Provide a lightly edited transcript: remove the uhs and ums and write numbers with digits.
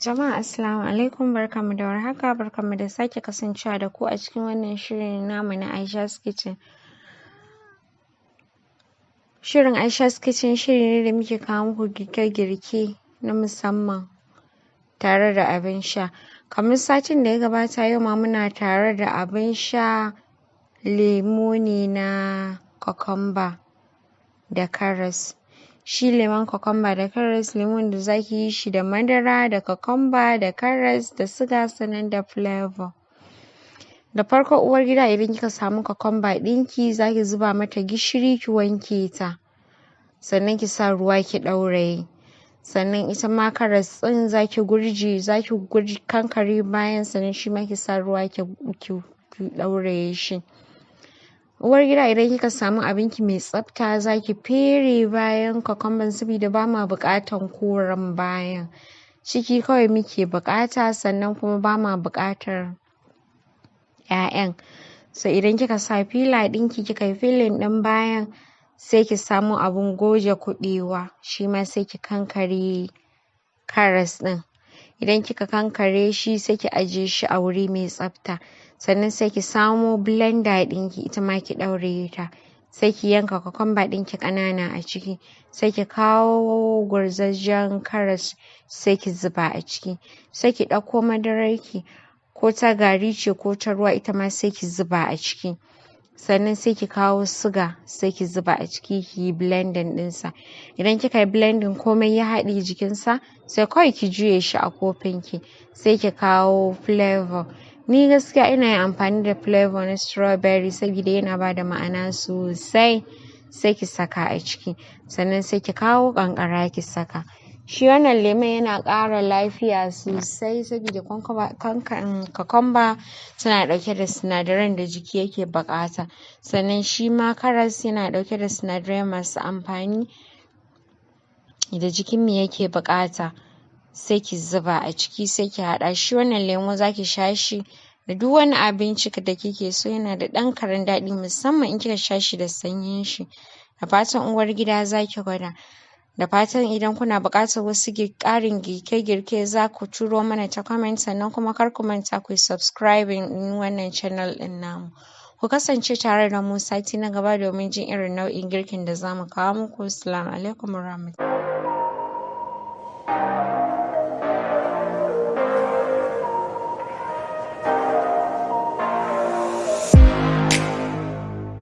Jama'a, assalamu alaikum, barkanmu da warhaka, barkanmu da sake kasancewa da ku a cikin wannan shirin namu na Aisha's Kitchen. Shirin Aisha's Kitchen shiri ne da muke kawo muku girke-girke na musamman tare da abin sha. Kamar satin da ya gabata, yau ma muna tare da abin sha, lemo ne na cucumber da karas. Shi lemon cucumber da karas, lemon da zaki yi shi da madara da cucumber da karas da suga, sannan da flavour. Da farko, uwar gida, idan kika samu cucumber ɗinki, zaki zuba mata gishiri, ki wanke ta, sannan ki sa ruwa ki ɗauraye. Sannan ita ma karas ɗin zaki gurje, zaki kankare bayan, sannan shi ma ki sa ruwa ki ɗauraye shi. Uwar gida, idan kika samu abinki mai tsafta, zaki fere bayan cucumber, saboda bama buƙatan koren bayan, ciki kawai muke buƙata, sannan kuma bama buƙatar ƴaƴan. So idan kika sa peeler ɗinki, kika yi peeling ɗin bayan, sai ki samo abun goge kuɓewa, shima sai ki kankare karas ɗin. Idan kika kankare shi, sai ki ajiye shi a wuri mai tsafta. Sannan sai ki samo blender ɗinki, ita ma ki ɗauraye ta, sai ki yanka cucumber ɗinki ƙanana a ciki, sai ki kawo gurzazzjen karas, sai ki zuba a ciki, sai ki ɗauko madararki, ko ta gari ce ko ta ruwa, ita ma sai ki zuba a ciki. Sannan sai ki kawo suga, sai ki zuba a ciki, ki yi blending ɗinsa. Idan kika yi blending, komai ya haɗe jikinsa, sai kawai ki juye shi a kofin ki. Sai ki kawo flavour. Ni gaskiya ina yin amfani da flavour na strawberry, saboda yana bada ma'ana sosai. Sai ki saka a ciki, sannan sai ki kawo ƙanƙara ki saka. Shi wannan lemon yana ƙara lafiya sosai, saboda cucumber tana ɗauke da sinadaran da jiki yake buƙata, sannan shi ma karas yana ɗauke da sinadarai masu amfani da jikin mu yake buƙata. Sai ki zuba a ciki, sai ki haɗa. Shi wannan lemo zaki sha shi da duk wani abinci da kike so. Yana da ɗan karen daɗi, musamman in kika sha shi da sanyin shi. Da fatan, uwar gida, zaki gwada. Da fatan idan kuna buƙatar wasu ƙarin girke-girke, zaku turo mana ta comment. Sannan kuma kar ku manta kuyi subscribing ɗin wannan channel ɗin namu. Ku kasance tare da mu sati na gaba domin jin irin nau'in girkin da zamu kawo muku. Assalamu alaikum warahmatullahi.